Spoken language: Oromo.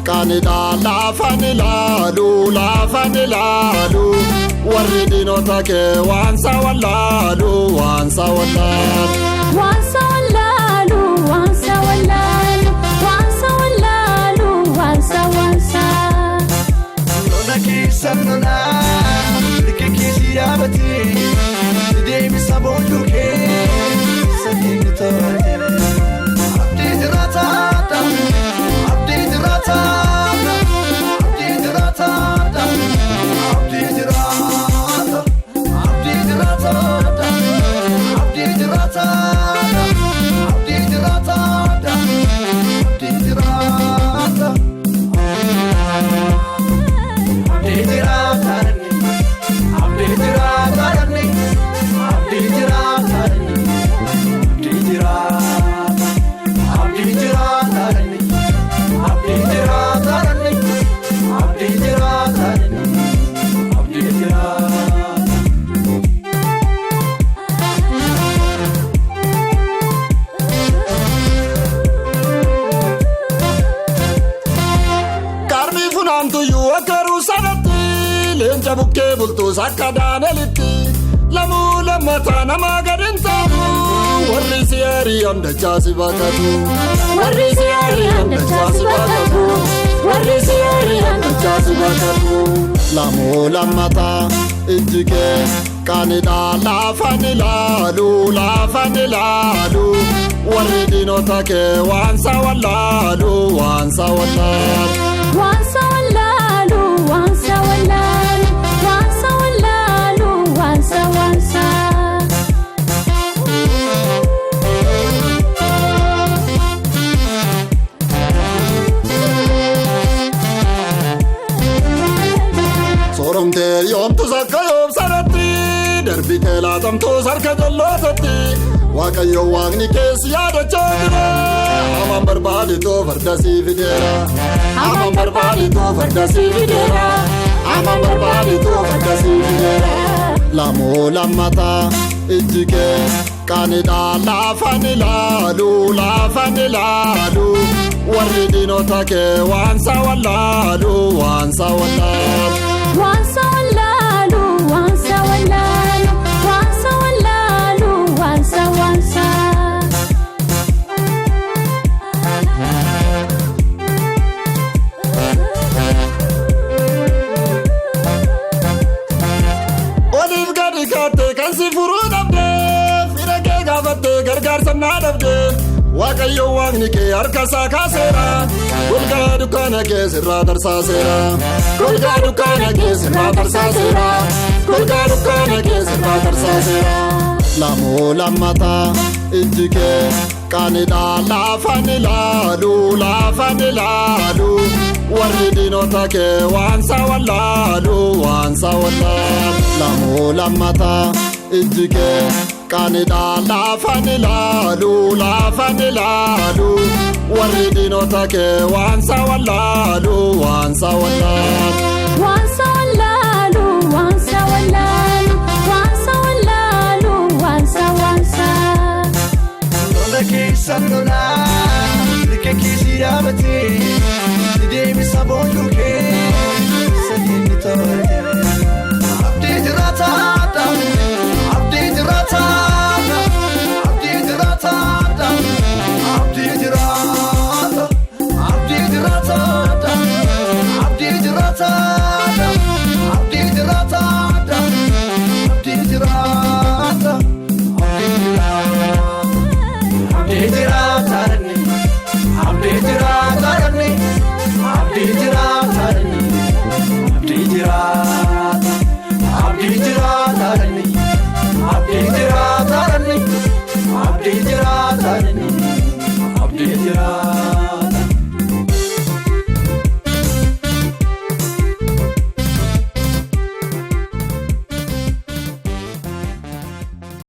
qaanidha laafaan ilaalu laafaan ilaalu warri diinota kee waansa wallaalu waansa wallaalu. Waansa wallaalu waansa wallaalu waansa wallaalu waansa waansa. Lola keessa lolaa liqii keessi yaabatee deemsa boolluu keessa deemni to'atee. Abdii jiraataadha abdii jiraataadha abdii jiraataadha abdii jiraata abdii jiraataadha abdii jiraataadha abdii jiraataadha abdii jiraata. Abdii jiraataadha abdii jiraataadha abdii jiraataadha abdii jiraata abdii jiraataadha abdii jiraataadha abdii jiraataadha abdii jiraata. Qarmii funaantuyyuu akka ruusanatti leenca bukkee bultuus akka daanelitti lamuu lammataa namaa gadi hin taatu warri si hiriyoon dachaa si baqatu. Warri si hiriyoon dachaa si baqatu. Warri si hiriyoon dachaa si baqatu. Lamuu lammataa ijji kee qaanidha laafaan ilaalu laafaan ilaalu warri diinota kee waansa wallaalu waansa wallaalu. Waansa wallaalu waansa wallaalu waansa wallaalu waansa waansa. Sooromtee yoomtus akka yoobsanatti darbitee laatamtus harka jallootatti Waaqayyo waaqni keessi yaadachaa jira hamaan barbaadetoo farda sii fideera hamaan barbaadetoo farda sii fideera hamaan barbaadetoo farda sii fideera. Lamuu lammataa ijji kee qaanidha laafaan ilaalu laafaan ilaalu warri diinota kee waansa wallaalu waansa wallaalu. Waansa wallaalu waansa wallaalu waansa wallaalu waansa waansa. Oliif gadi kaattee kan si furuu dhabdee fira kee gaafattee gargaarsa naa dhabdee Waaqayyo waaqni kee harka isaa kaaseera golgaa dukkaana kee sirraa tarsaaseera golgaa dukkaana kee sirraa tarsaaseera golgaa dukkaana kee sirraa tarsaaseera. Lamuu lammataa ijji kee qaanidha laafaan ilaalu laafaan ilaalu warri diinota kee waansa wallaalu waansa wallaalu. Lamuu lammataa ijji kee qaanidha laafaan ilaalu laafaan ilaalu warri diinota kee waansa wallaalu waansa wallaalu. Waansa wallaalu waansa wallaalu waansa wallaalu waansa waansa. Lola keessa lolaa liqii keessi yaabatee deemsa boolluu keessa deemni to'atee. Abdii jiraataadha abdii jiraataadha abdii jiraataadha abdii jiraata abdii jiraataadha abdii jiraataadha abdii jiraataadha abdii jiraata abdii jiraata. Abdii jiraataadha abdii jiraataadha abdii jiraataadha abdii jiraata abdii jiraataadha abdii jiraataadha abdii jiraataadha abdii jiraata.